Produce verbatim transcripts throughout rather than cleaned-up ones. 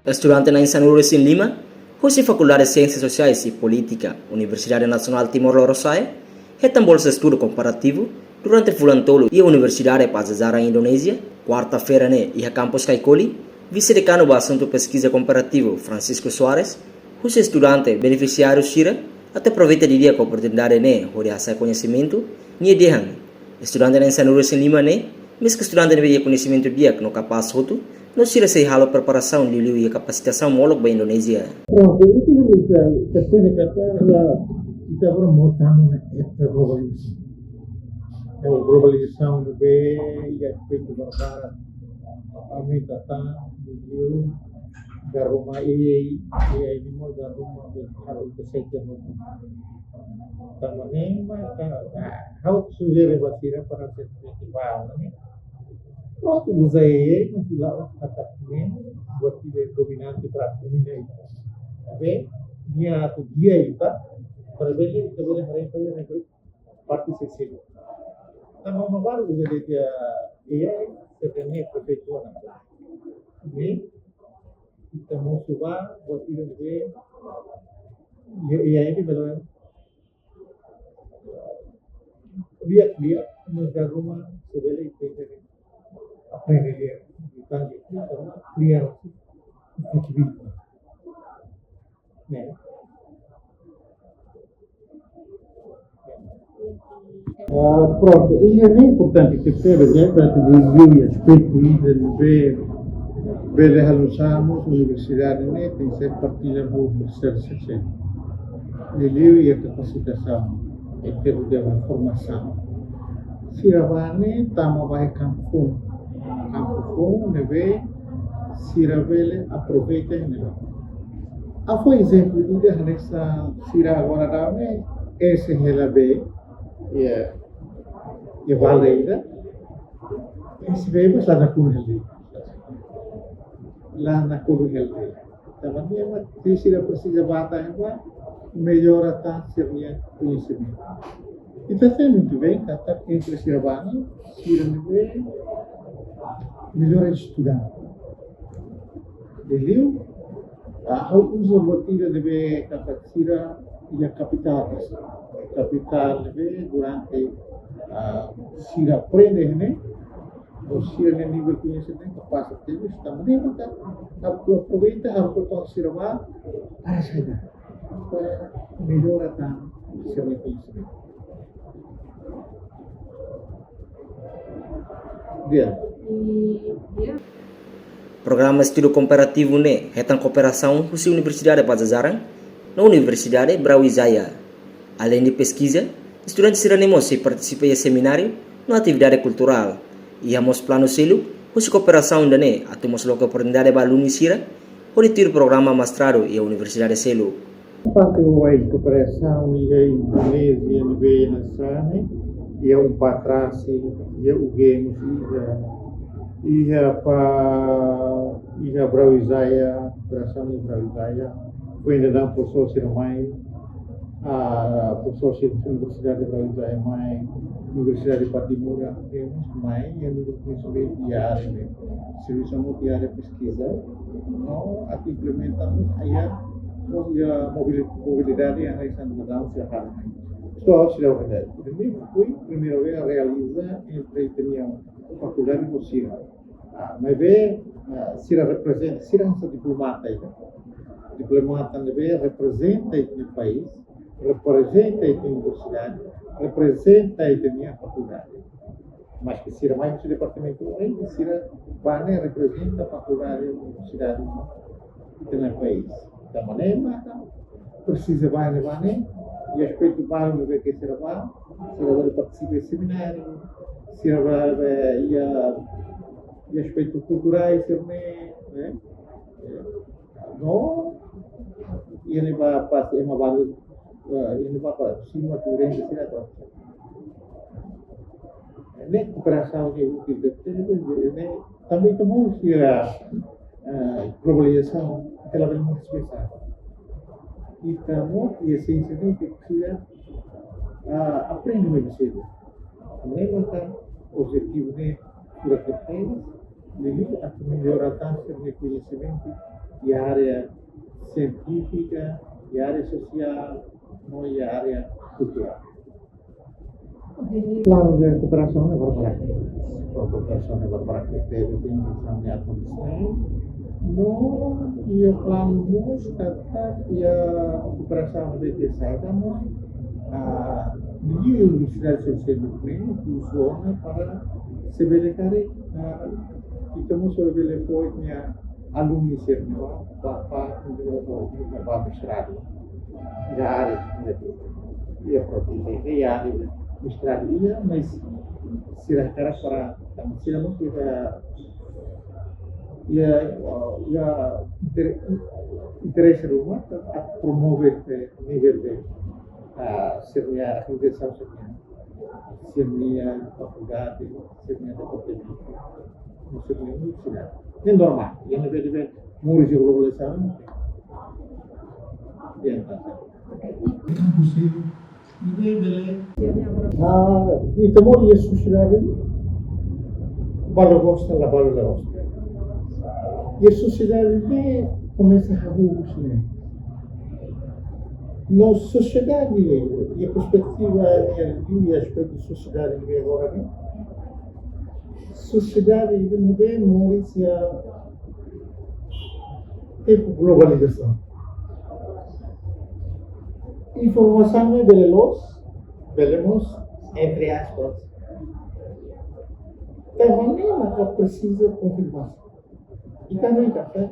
Estudante na'in sanulu-resin-lima, husi Fakuldade Siénsias Sosiais i Polítika, Universidade Nasionál Timor Lorosa'e, hetan bolsa estudu komparativu durante fulan tolu iha Universidade Pajajaran, Indonézia, kuarta-feira ne'e, iha kampus Caicoli. Vise-Dekanu ba Asuntu Peskiza Komparativu, Francisco Soares, husu estudante benefisiáriu sira atu aproveita didi'ak oportunidade ne'e hodi hasa'e koñesimentu. Nia dehan, estudante na'in sanulu-resin-lima ne'e, meski estudante ne'ebé iha koñesimentu di'ak no kapás hotu, no sira sei halo preparasaun liuliu iha kapasitasaun molok ba Indonézia. Prontu, ita, ita, ita tene kata la, ita agora mós tama iha era globalizasaun. Iha globalizasaun ne'ebé iha efeitu barbarak, aumenta tan, liuliu, garuma AI, AI ne'e mós garuma, be, halo ita sente no. Tanba ne'e mak, ah, ha'u sujere ba sira para ser kreativu, ne'e. Prontu, uza AI, mas la, katak ne'e, buat ida dominante para domina ita. Tapi, nia atu gia ita, para bele, ita bele haree, para bele parte sensível. Tanba ema balu uza de'it AI, se tem perfeitu ona. Ne'e, ita mosu ba, buat ida ne'ebé, AI, AI ne'e bele di'ak, di'ak, mas garuma, se bele ita aprende di'ak, ita kria, ita kria. Ne'e. Ah, prontu, i ne'e importante tebes, eh, para atu liuliu iha aspetu ida ne'ebé bele halo hanesan universidade ne'e tenke ser partilla ho terseira setór. Liuliu iha kapasitasaun, em termos de formasaun. Sira bá ne'e tama ba iha kampu foun. Kampu foun ne'ebé sira bele aproveita ne'ebá. Ha'u fó ezemplu ida hanesan sira agora daudaun ne'e, S H L B, iha, iha balde ida. S H L B, mas la nakonu hela de'it. La nakonu hela de'it. Tanba ne'e mak sira presiza bá tan ne'ebá, mellora tan sira-nia koñesimentu. Ita hatene di'ak katak entre sira bá ne'e, sira ne'ebé mellora estudante. Liuliu, ah, ha'u uza buat ida ne'ebé katak sira iha kapitál, kapitál ne'ebé durante, ah, sira aprende ne'e, no sira-nia nivel koñesimentu kapás tebes, tanba ne'e mak atu aproveita, ha'u hato'o sira bá, para saida? Para mellora tan sira-nia koñesimentu. Di'ak. Programa estudu komparativu ne'e hetan kooperasaun husi Universidade Pajajaran no Universidade Brawijaya. Aleinde peskiza, estudante sira-ne'e mós sei partisipa iha semináriu no atividade kulturál. Iha mós planu seluk husi kooperasaun ida-ne'e atu mós loke oportunidade ba alumni sira hodi tuir programa mestradu iha universidade seluk. Parte oin kooperasaun iha Indonézia ne'ebé hanesan ne'e, iha UNPATRASI, iha UGM, iha, iha pa, iha Brawijaya, kooperasaun iha Brawijaya. Foin daudaun profesór sira mai, ah, profesór sira Universidade Brawijaya mai, Universidade Pattimura, temos mai, iha nivel prinsipál iha área ne'e. Servisu hamutuk iha área peskiza, no atu implementa mós iha, mós iha mobili-, mobilidade iha área de mudansa. Estou a auxiliar a verdade. Primeiro, foi primeira vez a realiza entre ita-nia fakuldade ho sira. Ah, maibé, ah, sira reprezenta, sira hanesan diplomata ida. Diplomata ne'ebé reprezenta ita-nia país, reprezenta ita-nia universidade, reprezenta ita-nia fakuldade. Maske sira mai husi departamentu lain, sira bá ne'e reprezenta fakuldade, universidade, ita-nia país. Tanba ne'e mak presiza bá ne'e, bá ne'e, iha aspetu balu ne'ebé ke sira bá, sira bá partisipa iha semináriu, sira bá, bá iha, iha aspetu kulturais, sira ne'e, ne'e. No, iha ne'ebá pas ema balu, eh, iha ne'ebá pas sima durante sira to. Ne'e kooperasaun ne'e útil, ne'e tanba ita mós iha, eh, globalizasaun, ita labele moris biasa. Ita mós iha siénsia ne'e ita presiza, ah, aprende mais cedo. Ne'e mak objetivu ne'e, sira ke tene, liuliu atu mellora tan sira-nia koñesimentu, iha área sientífika, iha área sosiál, no iha área kulturál. Planu de kooperasaun ne'e barbarak. Kooperasaun ne'e barbarak, tebe tem kooperasaun ne'e akontese. No iha planu mós katak iha kooperasaun ne'ebé sai mós, ah, liuliu universidade sosiál ne'e, kursu ona para se bele karik, ah, ita mós bele fó nia alumni sira-ne'e ba, ba, ba, ba mestradu. Iha área, iha proteína, iha área mestradu, iha, mas sira hakarak para, tanba sira mós iha, iha, iha inter-, interese ruma atu promove, eh, nivel de, ah, sira-nia akreditasaun, sira-nia, sira-nia fakuldade, sira-nia departamentu, sira-nia universidade. Ne'e normál, iha ne'ebé-ne'ebé moris iha globalizasaun. Bien, tá. Impossível. Ah, ita mós iha sosiedade, balu gosta, la balu la gosta. Iha sosiedade ne'e komesa hahú husi ne'e. No sosiedade, iha perspetiva, iha, iha aspetu sosiedade ne'e agora ne'e. Sosiedade ne'ebé moris iha tempu globalizasaun. Informasaun ne'e bele loos, bele mós, entre aspas. Tanba ne'e maka presiza konfirmasaun. I tanba ne'e katak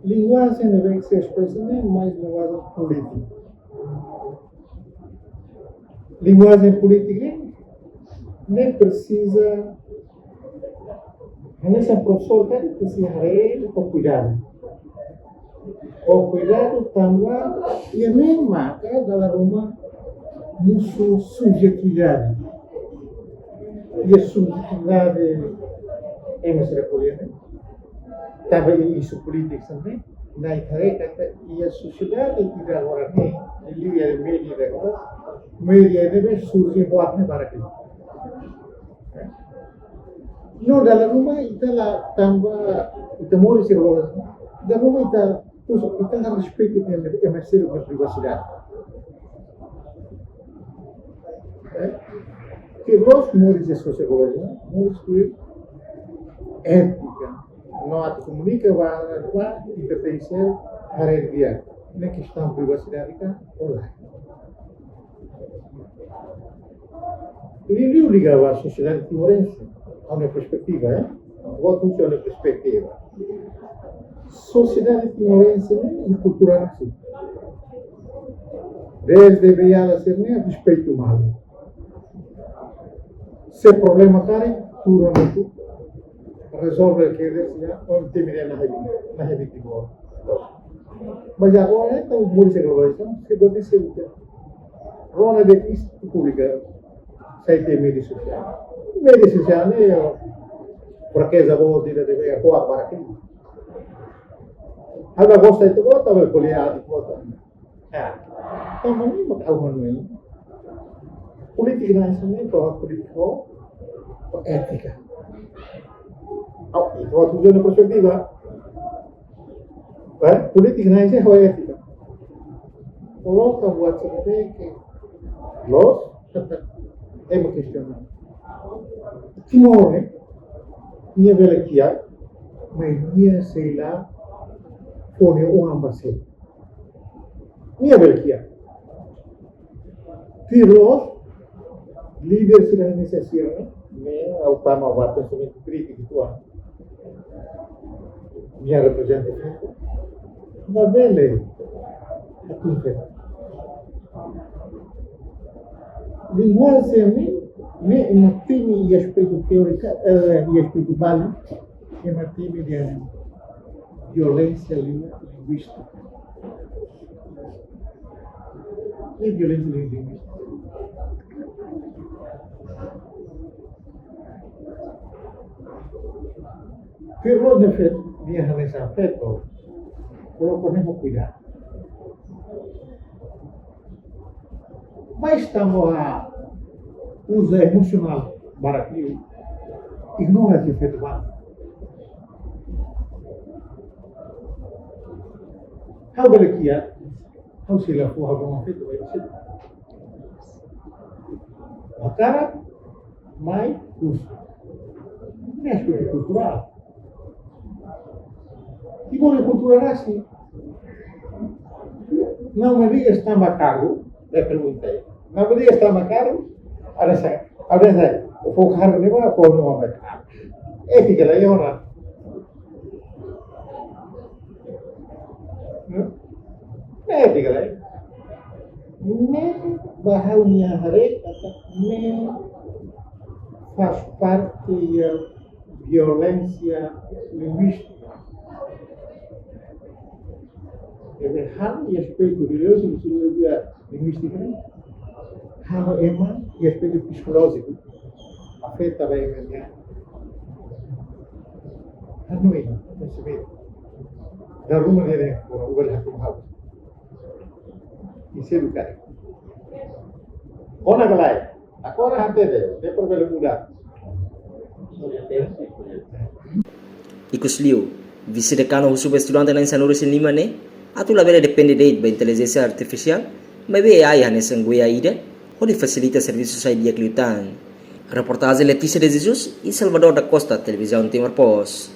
linguajen ne'ebé ke se espresa ne'e mais linguajen polítika. Linguajen polítika ne'e presiza, hanesan profesór karik presiza haree ho kuidadu. Ho kuidadu tanba iha ne'e maka dala ruma mosu subjetividade. Iha subjetividade ema sira ko'alia ne'e. Tanba iha isu polítika ne'e, ita haree katak iha sosiedade ida agora ne'e, liuliu iha média ida agora, média ne'ebé surje buat ne'e barak liu. No dala ruma ita la tanba, ita moris iha globalizasaun, dala ruma ita, ita la respeita ema sira-nia privasidade. Eh? Tuir loos moris iha sosiedade, moris tuir étika. No atu komunika ba, ba, ita tenke haree di'ak. Ne'e kestaun privasidade ka, ou lae. Liuliu liga ba sosiedade timorense, ha'u-nia perspetiva, eh? Ha'u-nia perspetiva. Sosiedade timorense ne'e kultura rasik. Desde beiala sira-ne'e respeitu malu. Se problema karik, tuur hamutuk, rezolve ke dia, ya, o temi dia na hebi, na hebi di gol. Mas agora ita moris iha globalizasaun, se pode ser o quê? Rona de is publika, sai iha média sosiál. Média sosiál ne'e, frakeza boot, ida-ne'ebé, ko'a para kí. Ha'u la gosta ita-boot, ha'u la ko'alia ita-boot. Ah, tanba ne'e mak ha'u hanoin. Polítika ne'e hanesan ne'e, polítika ho étika. Ha'u, ita-boot uza nia perspetiva. Eh, polítika ne'e hanesan ho étika. Koloka buat sira-ne'e ke loos, ema kestiona. Timor ne'e, nia bele kiak, mas nia sei la fó nia oan ba sé. Nia bele kiak. Tuir loos, líder sira hanesan sira-ne'e, ne'e ha'u tama ba pensamentu krítiku tua. Nia reprezenta. Labele. Atunte. Linguajen ne'e, ne'e ema temi iha aspetu teóriku, eh, iha aspetu balu, ema temi iha violénsia lin-, linguístika. Ne'e violénsia lin-, linguístika. Tuir loos ne'e feto, nia hanesan feto, koloka ne'e ho kuidadu. Mas tanba uza emosionál barak liu, ignora nia feto balu. Ha'u bele kiak, ha'u sei la fó ha'u-nia oan feto ba ema seluk. Hakarak mai husu. Ne'e aspetu kulturál. I bolu kultura rasik. Não me digas tamba carro, le perguntei. Não me digas tamba carro, agora sai, agora sai. Fó carro ne'ebá, fó no homem. Étika la iha ona. Ne'e étika la iha. Ne'e ba ha'u-nia haree katak ne'e faz parte da violência linguística. Ne'ebé halo iha aspetu religiozu, linguístika, halo ema iha aspetu psikolójiku, afeta ba ema nia hanoin, pensamento. Dala ruma ne'e, o bele hakru'uk ha'u. Imi sei eduka. Ona ka lae? Agora hatete, depois bele muda. Ikusliu, vise-dekanu husu ba estudante na'in sanulu-resin-lima ne'e atu labele depende de'it ba intelijénsia artifisiál, maibé A I hanesan guia ida hodi fasilita servisu sai di'ak liután. Reportajen Letícia de Jesus i Salvador da Costa, Televizaun Timor Post.